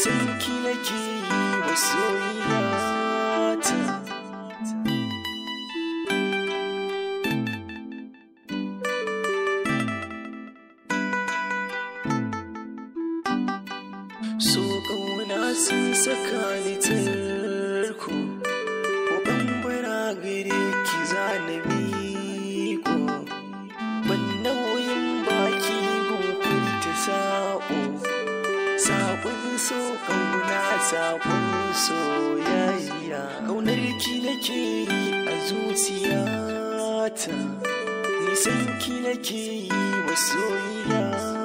Nisan ki nake yi masoyiyata. So ƙauna sun saka ni tarko, ko ɓambara gare ki zana miko. Ban nauyin baki gun ta sa'o, saƙon so ƙauna saƙon soyayya. Ƙaunar ki nake yi a zuciyata, nisan ki nake yi masoyiyata.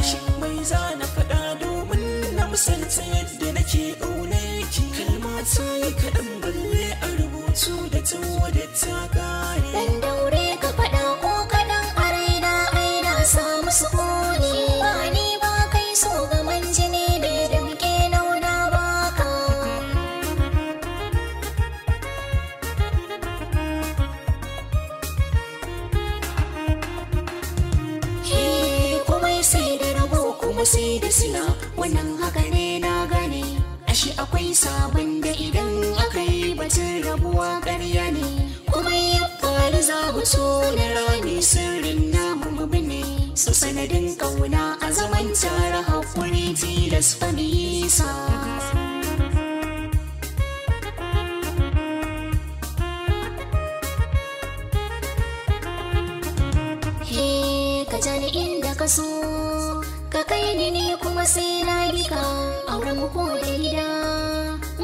Shin mai zana faɗa domin na misalta yadda nake ƙaunar ki? Kalma ta yi kaɗan balle a rubutu da tawada ta ƙare. Dan daure ka faɗa ko kaɗan a raina ai na samu sukuni. Ba ni ba kai so gaman jini bai damke nauna baka. He komai sai da rabo kuma sai da sila, wannan haka ne na gane. Ashe akwai sabon da idan aka yi batun rabuwa ƙarya ne. Kuma ya faru za mu tona rami sirrin namu mu bine. Su sanadin ƙauna a zaman tare haƙuri tilas fa mu yi sa. He ka ja ni inda ka so, ka kai ni ni kuma sai na bi ka. Auren mu ko da gida,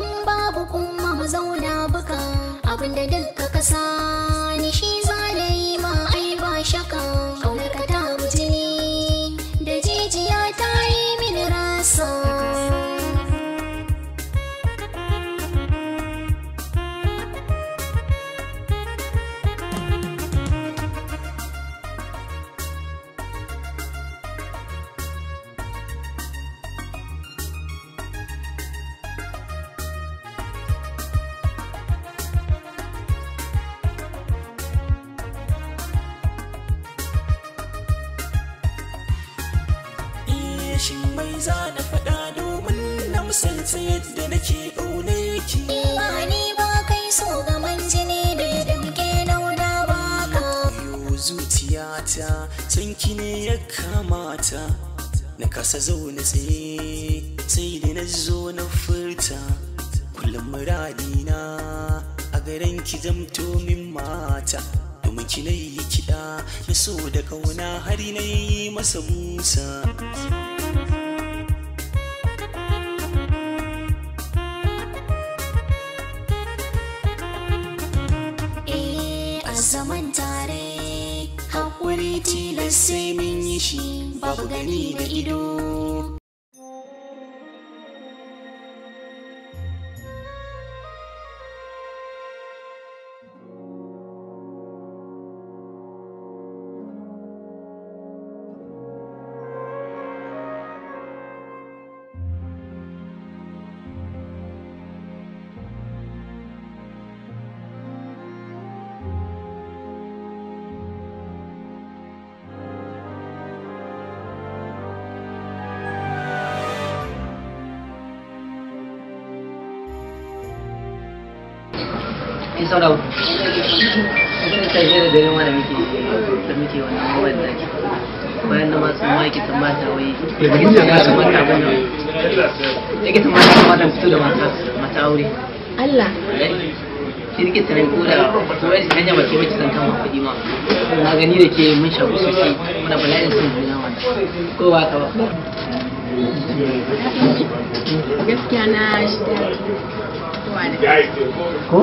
in babu kuma mu zauna buka. Abinda duk ka sa ni shi za na yi ma ai ba shaka. Ƙaunar ka ta jini da jijiya ta yi mini rasa. Shin mai zana faɗa domin na misalta yadda nake ƙaunar ki? Ba ni ba kai so gaman jini bai damke nauna baka. Yo zuciyata san ki ne ya kamata, na kasa zaune tsaye sai da na zo na furta. Kullum muradina a garin ki zamto min mata, domin ki na yi kiɗa na so da ƙauna har na yi masa busa. Eh, a zaman tare haƙuri tilas sai mun yi shi babu gani da ido. Kin saura ku ta jera dare ma da muke wannan mobile naki bayan na masu ma yake tambata wai ya kamata abin nan yake tambata kamata fito da mata aure. Allah. Shi nake tunanin ko da wai hanya ba ke bace zan kama kuɗi ma na gani da ke mun shaku sosai muna bala'in son juna wannan ko ba ka ba. Gaskiya na shi daɗi. Ko?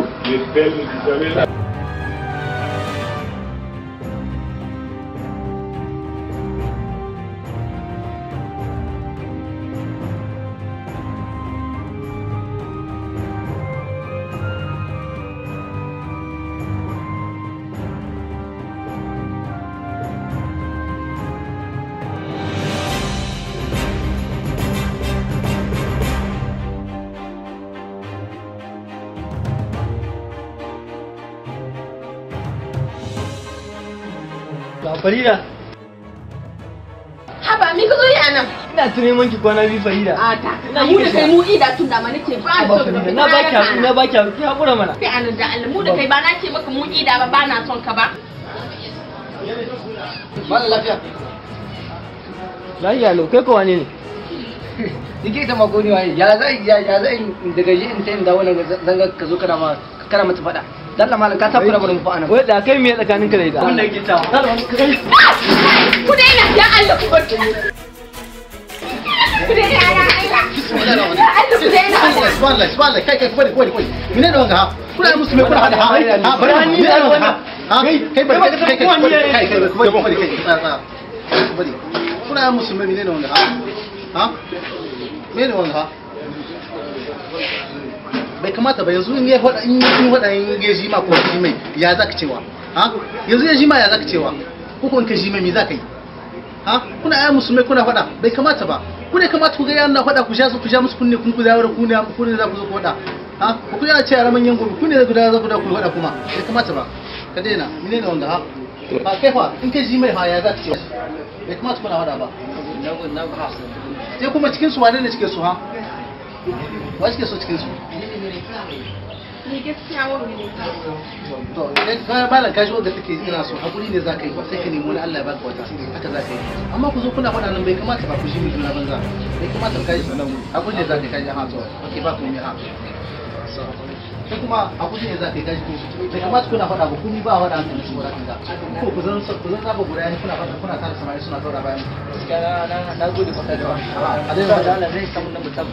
Ba Farida. Haba me ka zo yi anan? Ina ta neman ki kwana biyu Farida. A ta. Mu da kai mu ida tun da ma nake ba so ka Na baki na baki ki hakura mana. Kai anan da Allah mu da kai ba na ce maka mu ida ba ba na son ka ba. Malam lafiya. Lafiya lau kai ko wane ne? Nike ta makoni waye ya zai ya zai daga ji in sai in dawo nan zanga ka zo kana ma kana mata fada. Dan Allah malam ka takura gurin fa anan. Wai da kai me tsakanin ka da ita? Wannan yake tawa. Ku daina dan Allah ku bar. Ku daina ya Allah. Ya Allah ku daina. Subhanallah subhanallah kai kai bari bari bari. Mene da wanga ha? Kuna musu me kuna hada ha? Ha bari ni da wanga ha? Kai bari kai kai kai kai bari kai tsaya bari. Kuna musu me mene da wanga ha? Ha? Mene wanga ha? Bai kamata ba yanzu in ya faɗa in ya faɗa in ya ji ma ko ji mai ya zaka cewa ha yanzu ya ji ma ya zaka cewa ko ko in ka ji mai me zaka yi ha kuna ayi musulmai kuna faɗa bai kamata ba ku ne kamata ku ga yana faɗa ku sha su ku sha musu kunne kun ku zawar ku ne ku ne za ku zo ku faɗa ha ku yana ce yara manyan gobe ku ne za ku da za ku da ku faɗa kuma bai kamata ba ka daina menene wanga ha ba kai fa in ka ji mai ha ya zaka cewa bai kamata kuna faɗa ba sai kuma cikin su wane ne cikin su ha wa suke so cikin su? Ni gaskiya wani ne. To, idan malam kashi wanda take ina so hakuri ne zaka yi ba sai ka nemi wani Allah ya baka wata haka zaka yi. Amma ku zo kuna faɗa nan bai kamata ba ku shi juna banza. Bai kamata ka yi hakuri ne zaka yi kaji ha to. Okay ba ku ne ha. Sai kuma hakuri ne zaka yi kaji ku. Bai kamata kuna faɗa ba ku ni ba faɗa hankali su wala kinga. Ko ku zan ku zan zaba guda ne kuna faɗa kuna tare samari suna taura bayan. Gaskiya na gode maka da A dai da Allah zai samu nan mutum.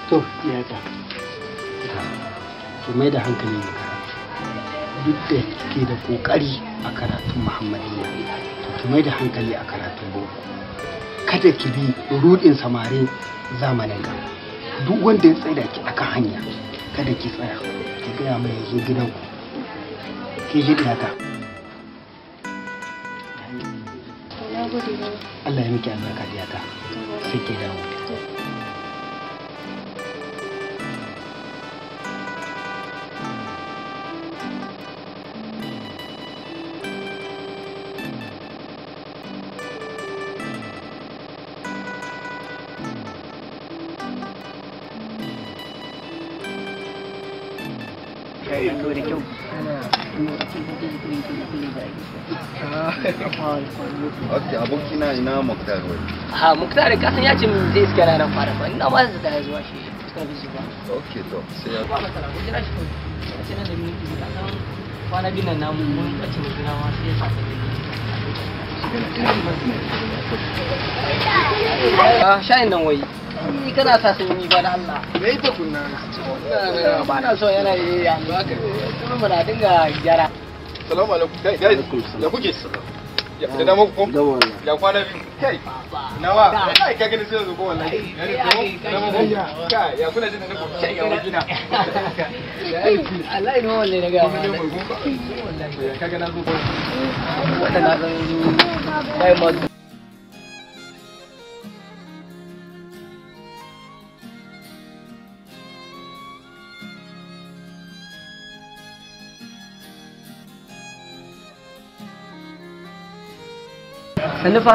To, iyaka, ki mai da hankali ga karatu. Duk da kike da kokari a karatun Muhammadiyya, to ki mai da hankali a karatun boko. Kada ki bi rudin samarin zamanin ga. Duk wanda ya tsaida ki akan hanya, kada ki tsaya, ki gaya mai ya zo gidanku. Ki ji iyaka. Allah ya miki albarka diyata. Sai ki dawo. Ok, abokina ina Muktar wai. Ha, Muktar ka san ya ce min zai iska ranar fara ba. Ina ma zai da zuwa shi. Suka bi zuwa. Ok, to sai ya Ba matsala, ko jira shi ko. Ce nan da minti biyu, ka san kwana biyu nan namu mun bace mu juna ma sai ya sa Ah, shayin nan wai. Ni kana sa sanyi ba da Allah. Me ita kunna na? Ba na so yana yi ya haka. Kuma muna dinga gyara. Salamu alaikum. Kai guys, ya kuke? Ya da dama ku? Ya kwana biyu. Kai. Nawa? Kai ka gani sai zo ko wallahi. Ya ne ko? Dama ko? Kai, ya kuna jin da ko? Kai ya wajina. Allah ne wallahi na ga. Wallahi. Ka ga na zo ko? Wata na san dai ma Sannu fa?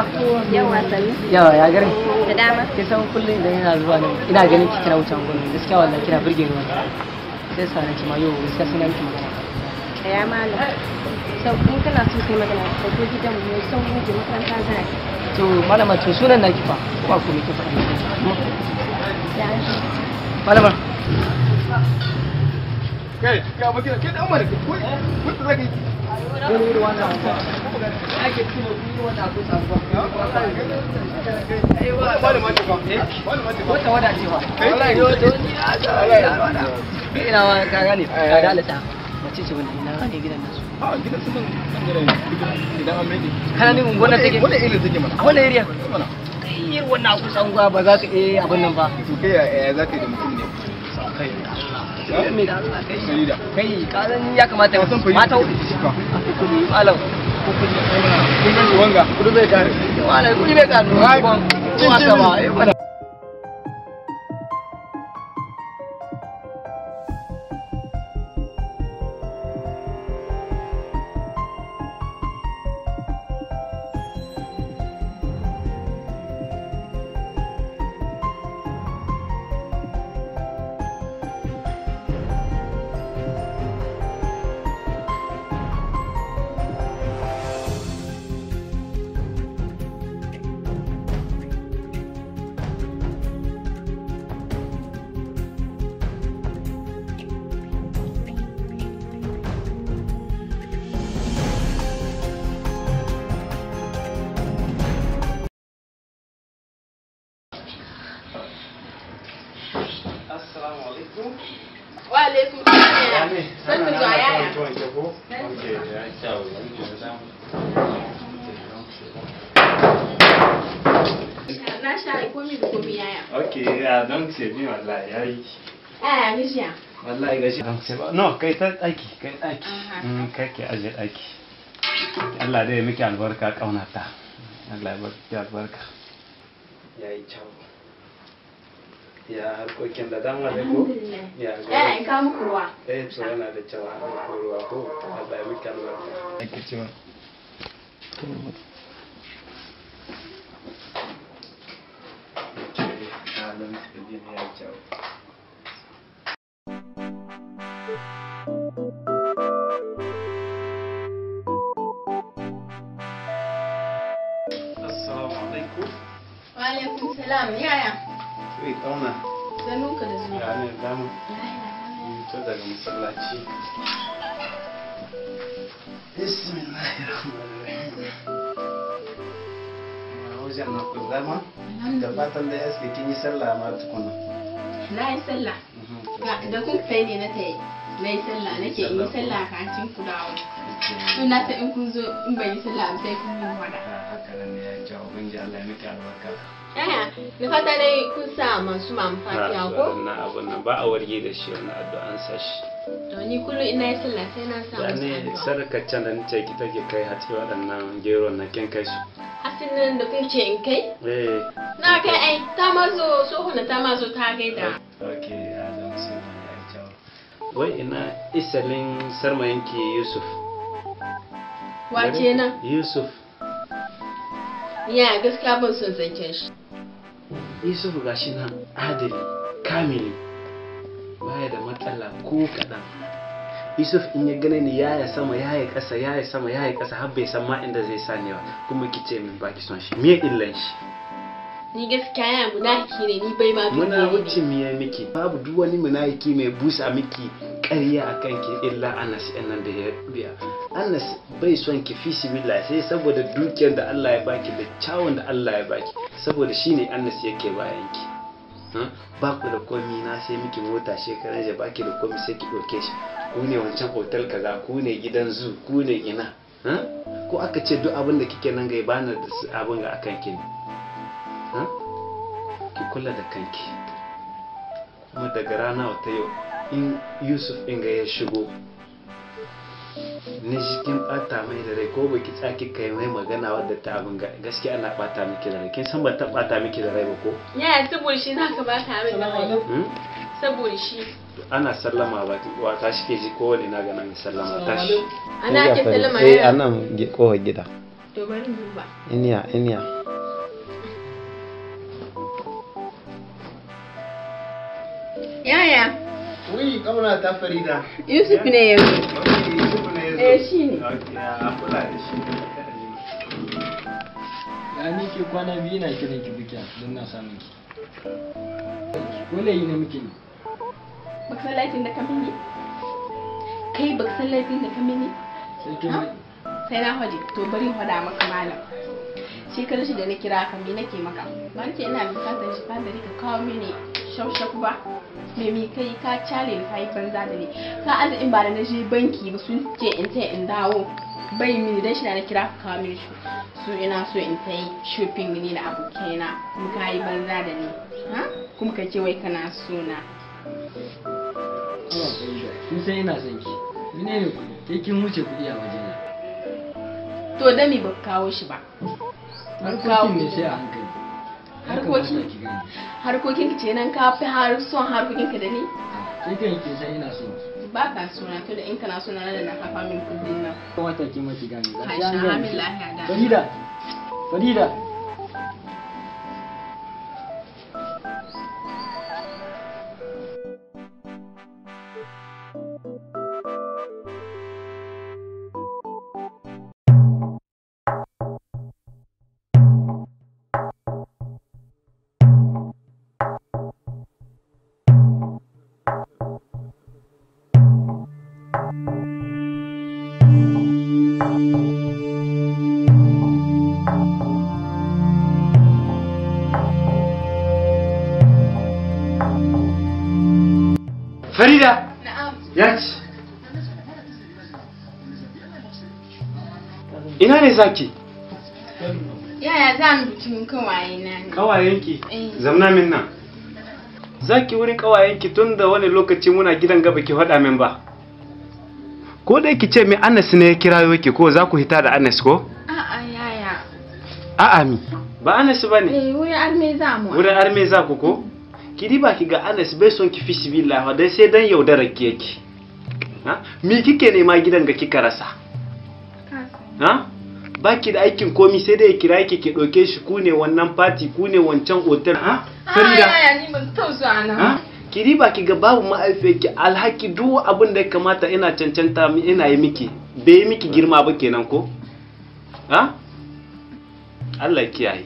Yawa sannu. Yawa ya garin. Da dama. Kin san kullum idan ina zuwa nan ina ganin ki kina wuce gurin gaskiya wallahi kina burge ni wallahi. Sai sa na ce ma yau gaskiya sai na miki magana. Ya malam. Sau in kana so kai magana ka zo gidan mu sau mu je makaranta za a yi. To malama to sunan naki fa ba ku miki faɗi. Ya an Malama Kai, ya abokina kai dan mana kai. Kun da zaka yi. Wata wada ce fa. Wallahi to ni ina ma ka gane ka da alata. Wace ce wannan? Ina gane gidan nasu. A gidan su nan bangaren idan an meke. Kana ne unguwar nan take? Wannan area take mana. A wannan area? Mana. Kai irin wannan abu sanguwa ba za ka iya abin nan ba. To kai ya za ka yi da mutum ne? Kai Allah. Me da Allah kai. Farida. Kai ka san ya kamata Ka san Farida mata take da shi fa. kudi malam. Kun gan shi wanga. Kudu bai kare. Malam kudi bai kare. Cin Ko haka ba. Eh, mana. Assalamu alaikum. Wa alaikum salam. Sannu zuwa yaya. Na share komi da komi yaya. Ok, ah, donc c'est bien, wallahi, yayi. Yaya gajiya. Wallahi gashi. Donc c'est bon. Non, kai ta aiki, kai aiki. Kai ke aje aiki. Allah dai ya miki albarka kaunata. Allah ya miki albarka. Yayi kyau. Ya harkokin da dama ne ko? Ya Yaya in kawo muku ruwa. Eh, to yana da kyau a ɗauko ruwa ko? Allah ya miki albarka. Ake cewa. Ah, donc c'est bien, yayi kyau. Assalamu alaikum. Wa alaikum salam yaya. Wai kauna. Sannunka da zuwa. Ya ne dama. Fito daga masallaci. Bismillahirrahmanirrahim. Wajen na ku zama? Da fatan da yaske kin yi sallah ma tukuna. Na yi sallah. Da kun kai ne na tayi. Na yi sallah nake in yi sallah kafin ku dawo. To na san in kun zo in ban yi sallah ba sai kun yi wada. Haka nan ne ya jawo ubangiji Allah ya miki albarka. Yaya, na fata dai kun sa masu mamu fatiha ko? Wannan abun nan ba a warge da shi wannan addu'an sa shi. To ni kullum ina yi sallah sai na sa musu Yani addu'a. sadakar can da nace ki take kai hatsi waɗannan geron na kin kai su. Hasin nan da kun ce in kai? Eh. Na kai ai, ta ma zo, tsohon ta ma zo ta gaida. Ok, Adam sai ya jawo. Wai ina isalin sarmayinki Yusuf. Wace nan? Yusuf. Ya gaskiya ban son zancen shi. Yusuf gashi nan adali, kamili. Baya da matsala ko kaɗan. Yusuf in ya gane ni yaya sama yaya ƙasa yaya sama yaya ƙasa har bai san ma inda zai sa ni ba kuma ki ce min baki son shi me illan shi. Ni gaskiya ya munafiki ne ni bai ma Muna wuce miya miki babu duk wani munafiki mai busa miki ƙarya a kanki illa Anas ɗin nan da ya biya. Anas bai son ki fi sibilla sai saboda dukiyar da Allah ya baki da kyawun da Allah ya baki saboda shine Anas yake bayan ki. Ba ku da komi na sai miki mota shekaran jiya baki da komi sai ki ɗauke shi ku ne wancan hotel kaza ku ne gidan zu ku ne ina. Ko aka ce duk abin da kike nan ga bana da abin ga akan ki ne. Ki kula da kanki kuma daga rana wata yau in Yusuf inga ya shigo na jikin bata mai da rai ko baki tsaki kai mai magana wadda ta abin gaskiya ana bata miki da rai kin san ban ta bata miki da rai ba ko? Yaya saboda shi zaka bata min da rai. Saboda shi. Ana sallama ba wa ta shi ke ji ko wani na ga nan sallama tashi. Ana ke sallama eh anan kofar gida. To bari in duba. Iniya iniya. Yaya. Wai kauna ta Farida. Yusuf ne ya zo. Yusuf ne ya zo. Eh shi ne. A kula da shi. Ya ni ke kwana biyu na kiran ki bukiya don na samun ki. Ko layi na miki ne? Baka san laifin da ka mini? Kai baka san laifin da ka mini? Sai kin Sai na hwaje to bari in hwada maka malam. Shekarar shi da na kira ka me nake maka? Ba nake ina bukatar shi fadari ka kawo mini shafshaf ba. Me mi kai ka chale ni kai banza da ni. Ka aza in ba da na je banki ba sun ce in tai in dawo. Bai mini dan shi na kira ka kawo mini su ina so in tai shopping ni da abokaina kuma ka yi banza da ni. Ha? Kuma ka ce wai kana so na. Haba Farida, kin san ina son ki. Menene kuɗi? Ke kin wuce kuɗi a wajena. To da me ba kawo shi ba? Harkokin ne sai a hankali. Harkokin? Harkokin ki ce nan ka fi har son harkokin ka da ni? Ke kan kin san ina son ki. Ba ka sona to da in kana sona na da na kafa min kudin nan. Kamata ki ma ki gane. Ka sha min lahiya da. Farida! Farida! Farida! Na'am. Ya ci. Ina ne zaki? Yaya za mu bikin kawaye na ne. Kawayenki? Eh. Zamna min nan. Zaki wurin kawayenki tun da wani lokaci muna gidan gaba ki faɗa min ba. Ko dai ki ce min Anas ne ya kirayo ki ko za ku hita da Anas ko? A'a yaya. A'a mi. Ba Anas ba ne. Eh wurin arme za mu. Wurin arme za ku ko? Ki diba ki ga Anas bai son ki fi sibillah dai sai dan yaudarar ki yake. Ha? Mi kike nema gidan ga kika rasa? Ha? Baki da aikin komi sai dai ya kira ki ki ɗauke shi ku ne wannan party ku ne wancan hotel. Ha? Farida. Yaya ni ban taɓa zuwa nan. Ha? Ki diba ki ga babu ma'aifiyarki alhaki duk abin da ya kamata ina cancanta ina yi miki bai yi miki girma ba kenan ko? Ha? Allah ya kiyaye.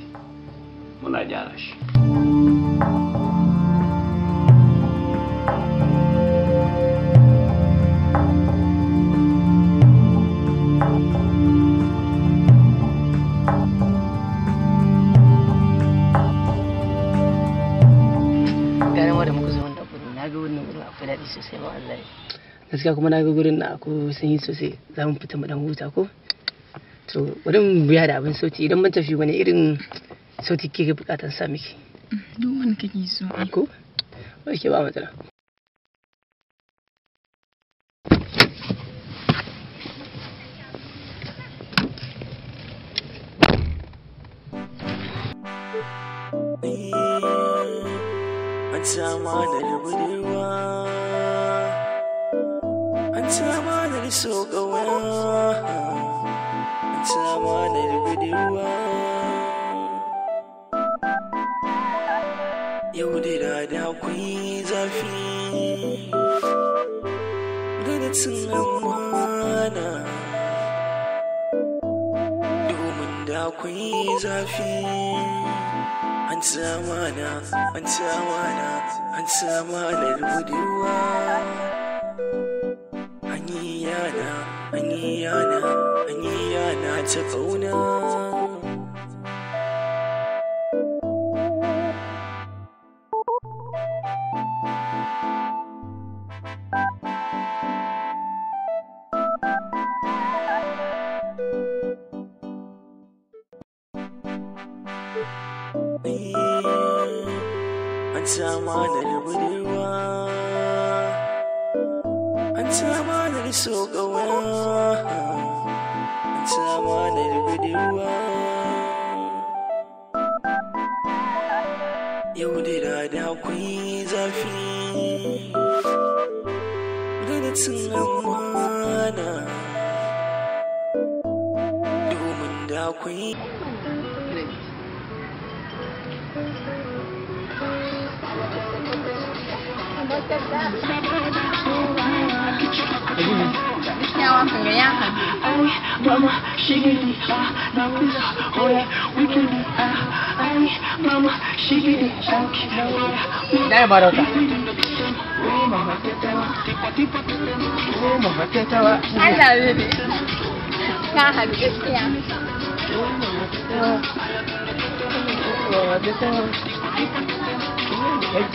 Muna gyara shi. Gane ma da muka zo wannan gurin na ga wannan gurin akwai daɗi sosai ma wallahi. Gaskiya kuma na ga gurin na akwai sanyi sosai za mu fita mu dan huta ko? To bari mu biya da abin sauti idan mun tafi wani irin sauti kike bukatar sa miki? Duk wani kake so. Ko? Oke ba matsala. An ci amanar budurwa, an ci amanar so ƙauna, an ci amanar budurwa. Yau da rana akwai zafi, da cin amana, domin da akwai zafi. An ci amana, an ci amana, an ci amanar budurwa. An yi yana, an yi yana, an yi yana ta ƙauna. An ci amanar budurwa, an ci amanar so ƙauna, an ci amanar budurwa. Yau da rana akwai zafi, da cin amana, domin da akwai. Gaskiya wakan ga ya haɗu. Dai ba da wata. Allah bebe. Ka haɗu gaskiya.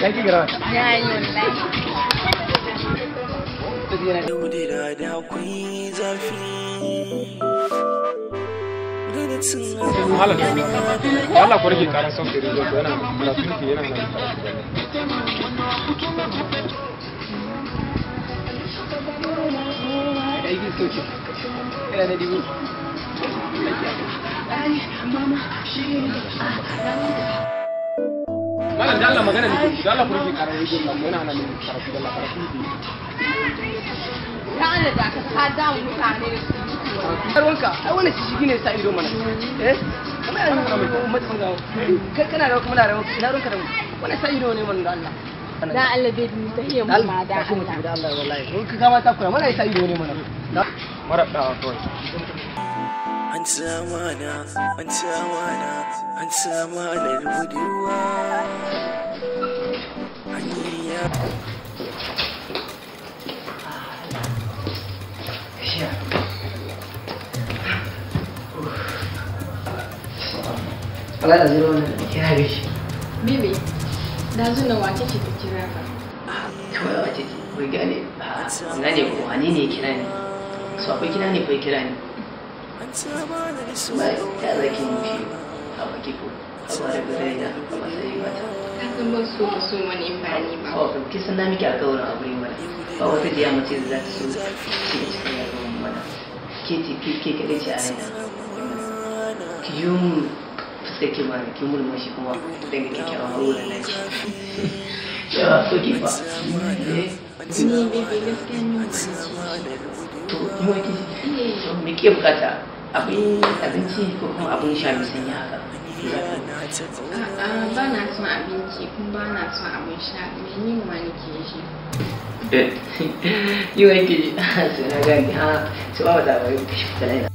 Ya ki gara. Ya yi wallahi. Yaudara da akwai zafi. Malam, Allah ku rage karan sautin rediyo ko yana karatu nake yana nan. Aiki soke. Ina da dubu. Malam, da Allah magana nake, da Allah ku rage karan rediyon nan yana nan karatu da Allah karatu nake. Ya Allah da ka damu mutane da su. Ruwanka, ai wannan shi ne sa ido mana. Eh? Kamar yanzu mutum ga kai kana da kuma da ina ruwanka da mu. Wannan sa ido ne mana da Allah. Dan Allah bai mu tahiya mu ma da Allah. Da Allah wallahi. Mun ka kama takura mana sa ido ne mana. Mara dawa kawai. An ci amana, an ci amana, an ci amanar budurwa. Hanya. Allah da zai wannan da kira shi. Bibi, da zuna wace ce ta kira ka? Kawai wace ce, bai gane, gane ko wani ne kira ni. So akwai kira ne bai kira ni. Ba ta zaki mushi a baki ko a ba da gudai da a ba sai mata. Ka san ban so ka so wani in ba ni ba. Oh, kin san na miki alƙawarin aure mana. Ba wata diya mace da za ta so shiga cikin rayuwar mana. Ke ce ke kaɗai ce a raina. Ki yi mun fuskar ki ma ki murmushi kuma daga kyakkyawan wurin nan ci. Yawa so ki fa. Ni bebe gaskiya ni ma ci. To ni ma ki ci. Me ke bukata? Abin abinci ko kuma abin sha mai sanyi haka? A'a ba na son abinci kuma ba na son abin sha. Me yunwa nake ji. Yunwa ke ji. So na gani ha. So ba wata ba ki fita laina.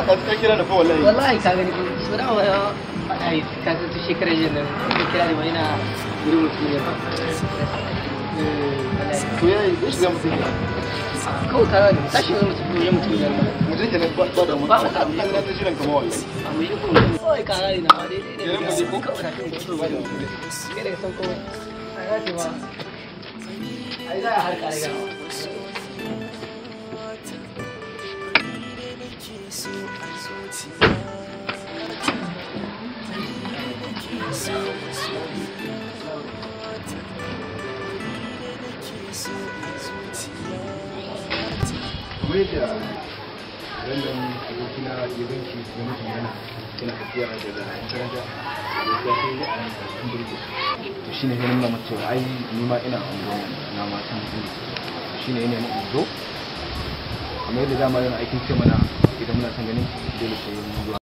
Wallahi ka gani so da wa ai ka san tu shekarar jiya nan ka kira ni ba ina gurin mutum ne ba. To yayi shi zama mutum ne. Kawai ka gani tashi zama mutum ne mutum ne. Mutum ke ba da mu. Ba ta na ta shirin kamar wallahi. A mu yi ko kawai ka gani na dai dai. Kenan mu je ko kawai ka gani. Kai da san komai. Ai za ta ba. Ai za a harka ne ga. Kamar yadda wannan abokina ya ganki ya mutu magana yana tafiya daga makaranta ya kai a nan burge to shine ya nuna mata cewa ai ni ma ina unguwa na ma san burge shine ya nemi in zo kamar yadda dama yana aikin ce mana idan muna son ganin dole sai mun zo.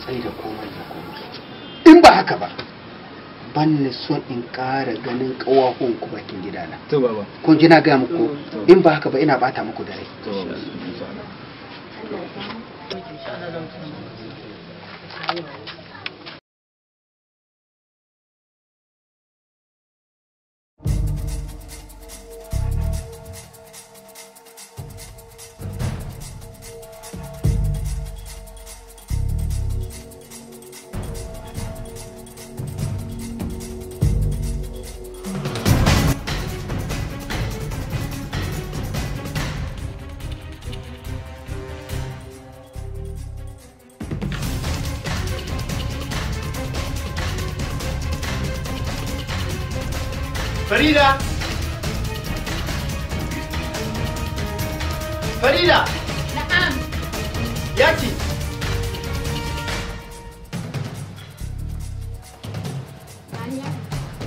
tsaye da komai da komai. In ba haka ba, ban ni son in ƙara ganin ƙawahon ku bakin gidana. To baba. Kun ji na gaya muku, in ba haka ba ina bata muku da rai. To baba. Insha Allah. Insha Allah zan tuna. Farida! Farida! Na'am. Yaki!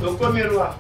Dauko min ruwa.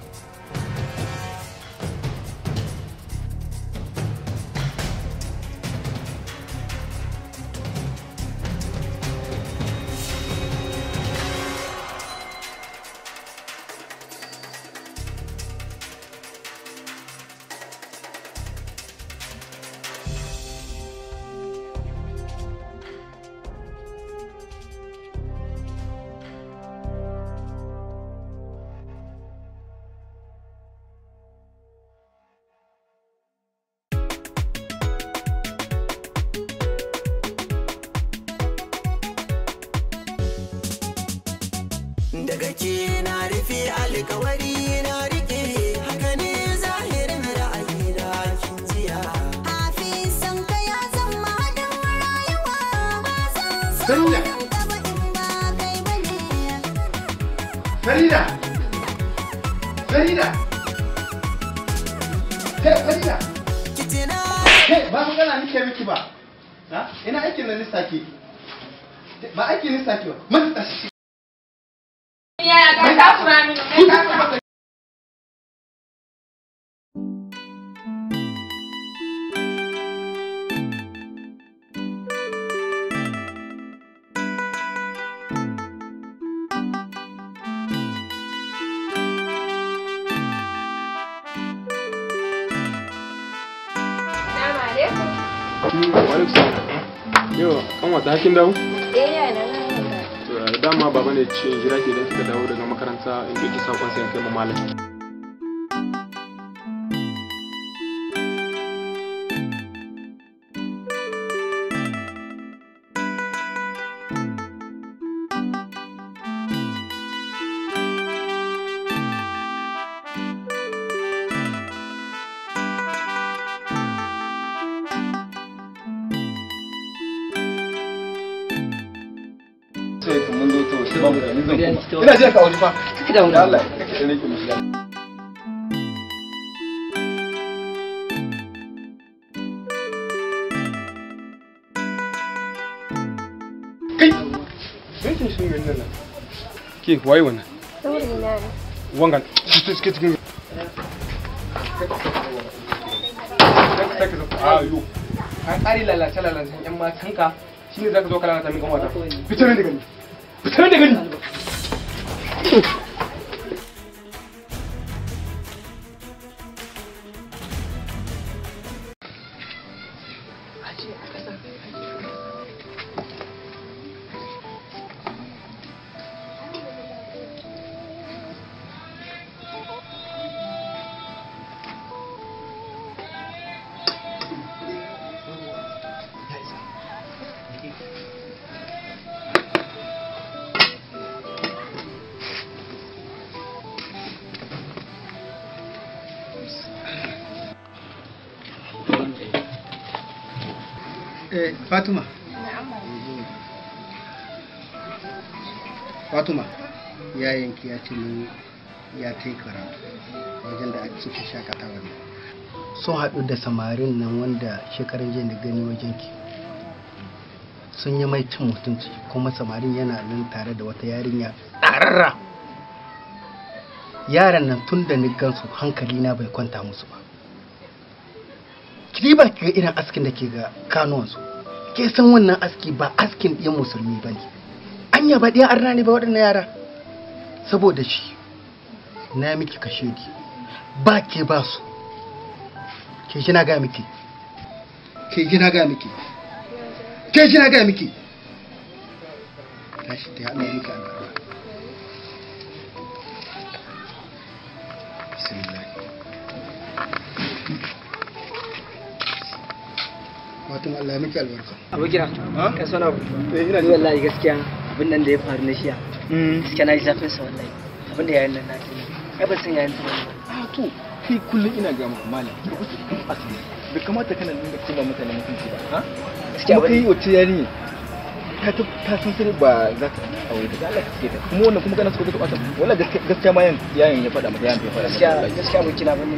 Daga ke na rufe alkawari na rike, haka ne zahirin ra'ayi na kin jiya. Hafizan ka ya zama haɗin rayuwa, ba zan so Farida! nan gaba in ba kai bane. Farida! Farida! Kai Farida! Kitina Kai ba magana nake miki ba. Ha? Ina aikin nan nisa ke. Ba aikin nisa ke ba. Masu tashi. Yaya ka takura mini, ka takura. Assalamu alaikum. Yau, kan wata hakin dawo? Eh, yana nan. To, dama baba ne ce in jira ki idan kika dawo daga makaranta in ɗauki sakon sai in kai ma malam. Sai mun zo to sai bamu da ni zan koma. Ina jira ka waje fa. Kake da wani. Allah, kake da nake mishi. Kai! Sai kin shi nan nan. Ke waye wannan? Saurayina ne. Wangan. Cikin cikin. Ayo. Ka kare lalace lalacen yan matanka shine zaka zo ka lalata min kanwata. Fitar min daga ni. Fitar min daga ni. Eh, Fatima. Fatima, yayanki ya ce min ya tai karatu wajen da ake suke shakatawa ne. Sun haɗu da samarin nan wanda shekaran jiya da gani wajenki. Sun yi mai cin mutunci kuma samarin yana nan tare da wata yarinya tsararra. Yaran nan tun da ni gansu hankali na bai kwanta musu ba. Ki ba ki ga irin askin da ke ga kanuwansu. Ke san wannan aski ba askin ɗiyan musulmi ba ne. Anya ba ɗiyan arna ne ba waɗannan yara. Saboda shi na miki kashedi, ba ke ba su. Ke ji na ga miki, ke ji na ga miki, ke ji na ga miki. Tashi ta Allah miki albarka. Bismillah. Fatima, Allah ya miki albarka. Abokina, ka so na ni wallahi gaskiya abin nan da ya faru na shiya. Gaskiya na ji zafin sa wallahi. Abin da yayin nan na tuni. Ai ban san yayin ta bane. A to kai kullum ina ga maka malam, ka kusa asiri. Bai kamata kana dinga cewa mutane mutunci ba, ha? Gaskiya kai wace yarinya ta san sai ba za ta aure ta, Allah ka sake ta. Kuma wannan kuma kana so ka bata. Wallahi gaskiya ma yayin ya faɗa maka, yayin ya faɗa. Gaskiya gaskiya abokina ban ne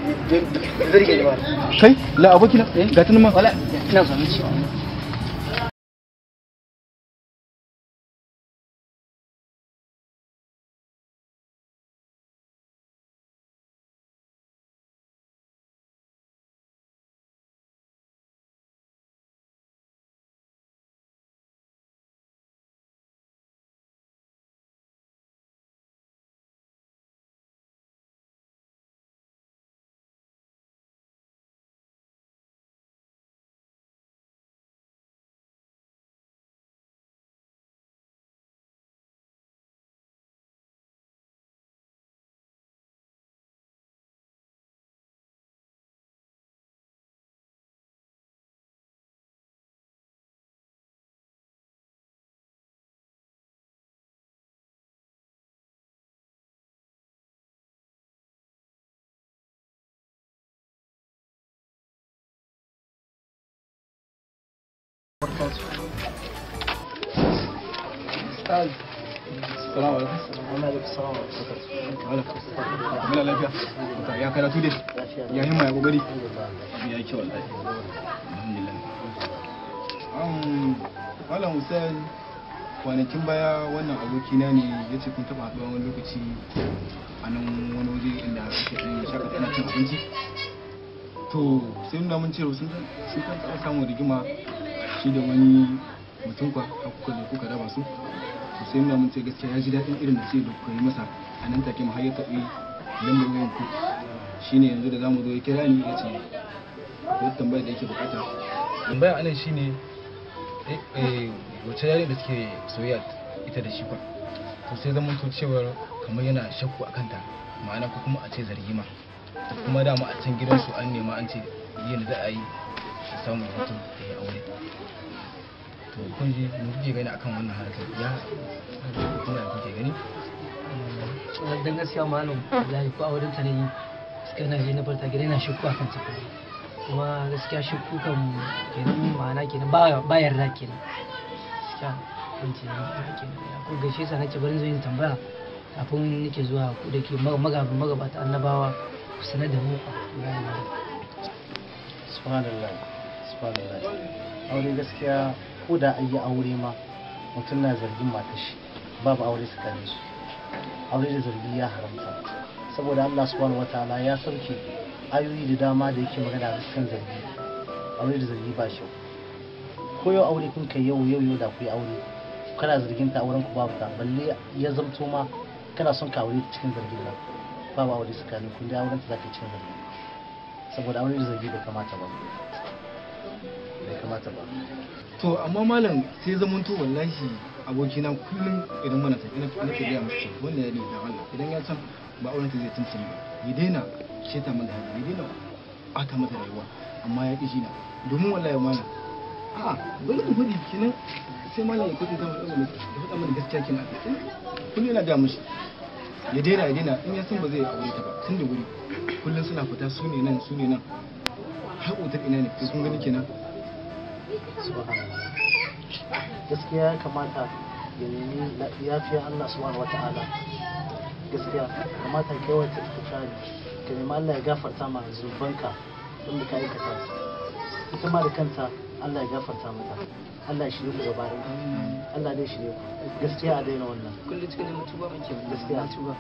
bai rike ni ba. Kai la abokina ga tunan ma. Wala ina zo miki. Assalamu alaikum. Muna lafiya. Ya karatu dai. Ya himma ya kokari. Ya kyau wallahi. Alhamdulillah. Malam Hussein, kwanakin baya wannan abokina ne ya ce kun taɓa haɗuwa wani lokaci a nan wani waje inda ake ɗan shakata ana cin abinci. To sai nuna mun cewa sun taɓa samun rigima shi da wani mutum kwa har kuka zo kuka raba su. To sai nuna mun ce gaskiya ya ji daɗin irin da sai da kuka yi masa a nan take ma har ya taɓi lambar wayan ku. Shine yanzu da zamu zo ya kira ni ya ce akwai tambayar da yake bukata. Tambaya anan shine wace yarinya da suke soyayya ita da shi kwa, to sai zaman to cewar kamar yana shakku a kanta, ma'ana ko kuma a ce zargi ma. Kuma dama a can gidansu an nema an ce yadda za a yi su samu mutum da ya aure. To kun ji mu kuke gani akan wannan harkar, ya kuma ya kuke gani? Dan gaskiya malam wallahi ko auren ta ne gaskiya na je na barta gida ina shakku akan ta. Kuma gaskiya shakku kan kenan ma'ana kenan ba yarda kenan. Gaskiya kun ce kenan ya ko gaishe sa nace bari zo yin tambaya kafin nake zuwa ku da ke magabata annabawa ku sanar da mu. Subhanallah, subhanallah. Aure gaskiya ko da an yi aure ma mutum na zargin matar shi, babu aure tsakanin su. Aure da zargi ya haramta saboda Allah subhanahu wataala ya sauke ayoyi da dama da yake magana kan zargi. Aure da zargi ba shi. Ko yau aure kun kai yau yau yau da ku yi aure kana zargin ta auren ku babu ta, balle ya zamto ma kana son ka aure cikin zargin nan, babu aure tsakanin kun da auren ta zaka cikin zargi. Saboda aure da zargi bai kamata ba, bai kamata ba. To amma malam sai zamanto wallahi abokina kullum idan muna tafi nake gaya masa cewa wannan yari da Allah idan ya san ba auren ta zai tuntuni ba ya daina sheta mata hankali, ya daina ɓata mata rayuwa, amma ya ƙi shi na domin wallahi malam a'a wani ku faɗi kenan sai malam ya kuɗi ta faɗa mana gaskiya kenan. Kullum yana gaya mishi ya daina ya daina in ya san ba zai aure ta ba tun da wuri. Kullum suna fita su ne nan su ne nan har otar ina ne kun gani kenan. Subhanallah. Gaskiya ya kamata ya nemi yafiya Allah subhanahu wata'ala. Gaskiya kamata ka yawaita istighfari, ka nemi Allah ya gafarta ma zunubanka wanda ka aikata. Ita ma da kanta Allah ya gafarta mata. Allah ya shirye ku gaba ɗaya. Allah dai shirye ku. Gaskiya a daina wannan. Kullum cikin neman tuba muke gaskiya. Tuba.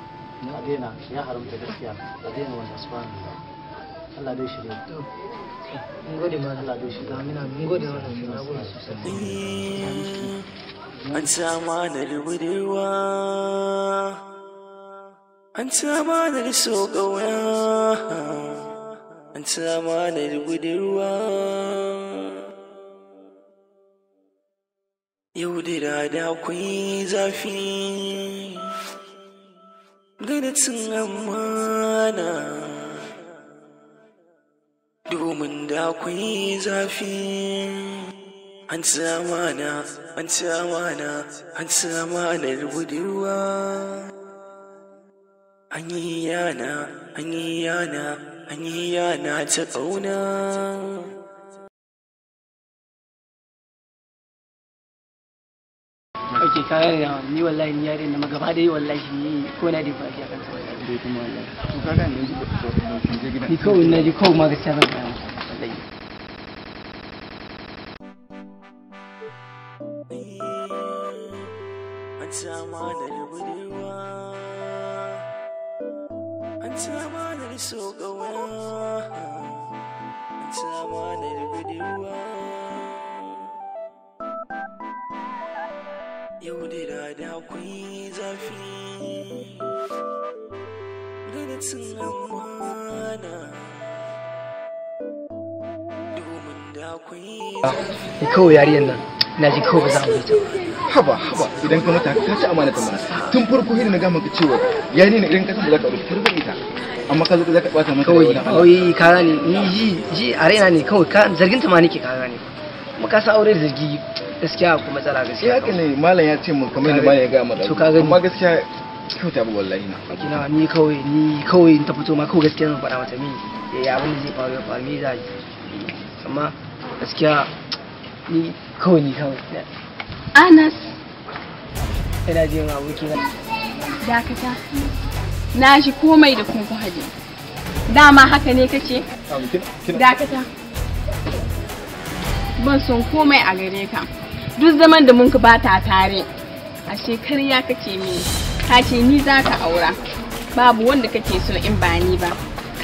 A daina, ya haramta gaskiya. A daina wannan subhanallah. Allah dai shirye ku. Mun gode ma Allah dai shirye ku. Amina, mun gode ma. Na gode sosai. An ci amanar budurwa, an ci amanar so ƙauna, an ci amanar budurwa. Yau da da akwai zafi, gada cin amana, domin da akwai zafi. An ci amana, an ci amana, an ci amanar budurwa. An yi yana, an yi yana, an yi yana ta ƙauna. Ok, ka gane da ni wallahi ni yare na gaba dai wallahi ni ko na da fashi akan sa wallahi dai kuma wallahi. To ka gane yanzu ba je gidan. Ni kawai na ji kawai ma gaskiya zan gaya masa wallahi. An ci amanar budurwa, an ci amanar so ƙauna, an ci amanar budurwa. Yau da da akwai zafi, gada cin amana, domin da akwai zafi. Ni kawai yariyan nan na ji kawai ba za a aure ta ba. Haba haba, idan ka mata ka ci amana ta mana. Tun farko hidin na gama ka cewa yarinya idan ka san ba za ka aure ta rufe ita. Amma ka zo za ka bata mata Kawai da wani kawai ka gane ni ji a raina ne kawai ka zargin ta ma nake ka gane. Kuma ka san aure da zargi gaskiya akwai matsala Eh gaskiya. haka ne malam ya ce mun kamar yadda malam ya gaya mana. To ka gani. Amma gaskiya kyauta ba wallahi na. Kina ni kawai ni kawai in ta fito ma kawai gaskiya zan faɗa mata mi ya abin da zai faru ya faru mi za yi. Amma gaskiya ni kawai ni kawai. Anas, Ina jin abokina. dakata. Na ji komai da kun haje. Dama haka ne kace? Dakata. Ban son komai a gare ka. Duk zaman da mun ka bata tare. A shekarya kace mini. Ka ce ni za ka aura. Babu wanda kake so in ba ni ba.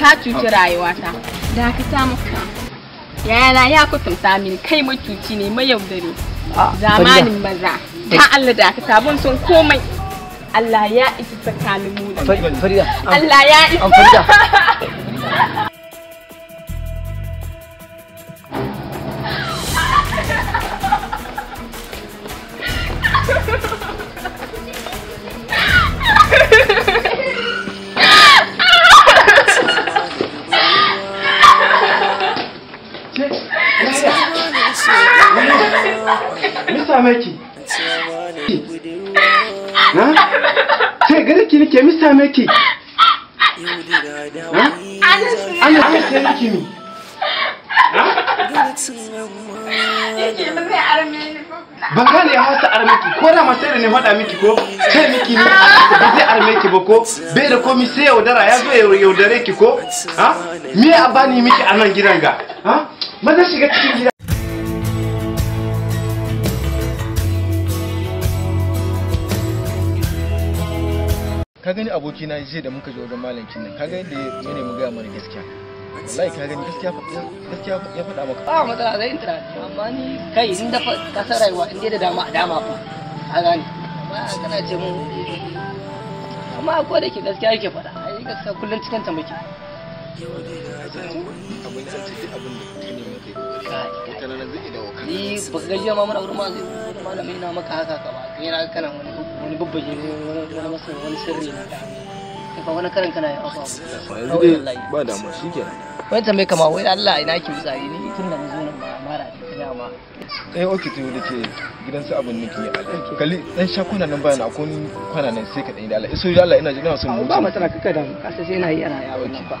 Ka cuci rayuwata. Dakata maka. Yayana ya kutumta mini kai macuci ne mayaudari. Zamanin maza. Ta Allah dakata ban son komai. Allah ya isa tsakanin mu da kai. Farida. Allah ya isa. An Farida. Me same ki? Ha? Ce gare ki nake mi same ki? Ha? Ana ce miki mi? Yake ba zai arme ni ba. Ban gane ya hasa arme ki ko da ma sai da ne faɗa miki ko ce miki ni ba zai arme ki ba ko bai da komi sai yaudara ya zo ya yaudare ki ko ha? Me ya bani miki a nan gidan ga? Ha? Maza shiga cikin gida. Ka gani abokina jiya da muka je wajen malam nan, ka ga yadda ya nemi gaya mana gaskiya. Wallahi ka gani gaskiya gaskiya ya faɗa maka. Ba matsala zai intra amma ni kai in da ka san rayuwa in dai da dama a dama fa. Ka gane. Amma kana ce mun amma ko da ke gaskiya yake faɗa. Ai gaskiya kullun cikin ta muke. Abin da ce duk abin da ka nemi kai kokari. Wata rana zai dawo kanka. Ni baka ga jiya ma muna wurin mazi malami na maka haka ka ba. Kai na kana wani wani babbaje wani wani masa wani sirri na. Kai fa wani karan kana yin abu abu. Yanzu dai ba damuwa shikenan. Wani tambaye kama wai Allah ina ki fitsari ni tun da na zo nan ba mara ta dama. Eh okay to da ke gidan su abin nake yi Allah. Kalli dan sha kwana nan bayan akwai kwana nan sai ka dan yi da Allah. Iso da Allah ina ji ina son mu. Ba matsala kaka da mu kasa sai na yi ana yawon nan ba.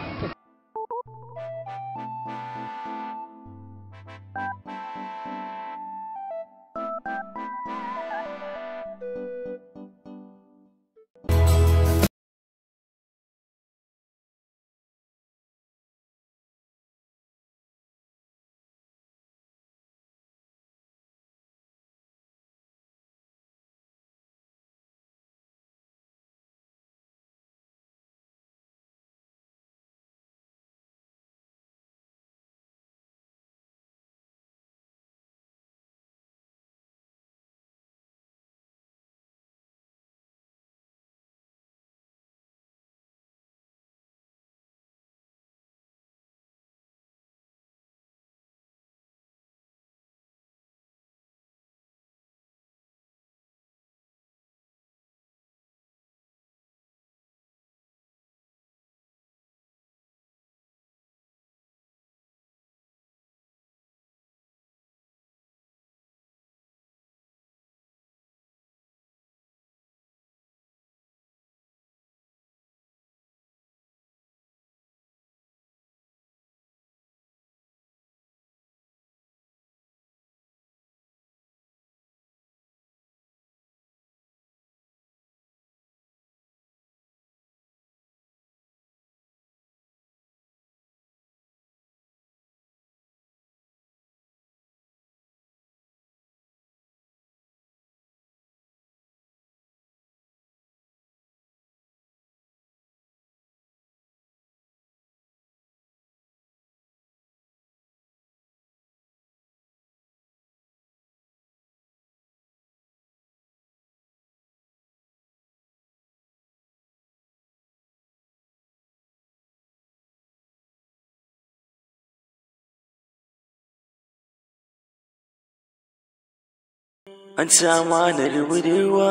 An ci amanar budurwa,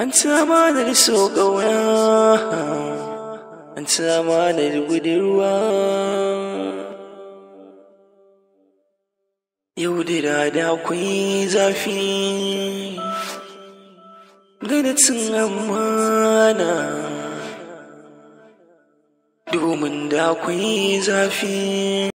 an ci amanar so ƙauna, an ci amanar budurwa. Yau da da akwai zafi gada cin amana, domin da akwai zafi.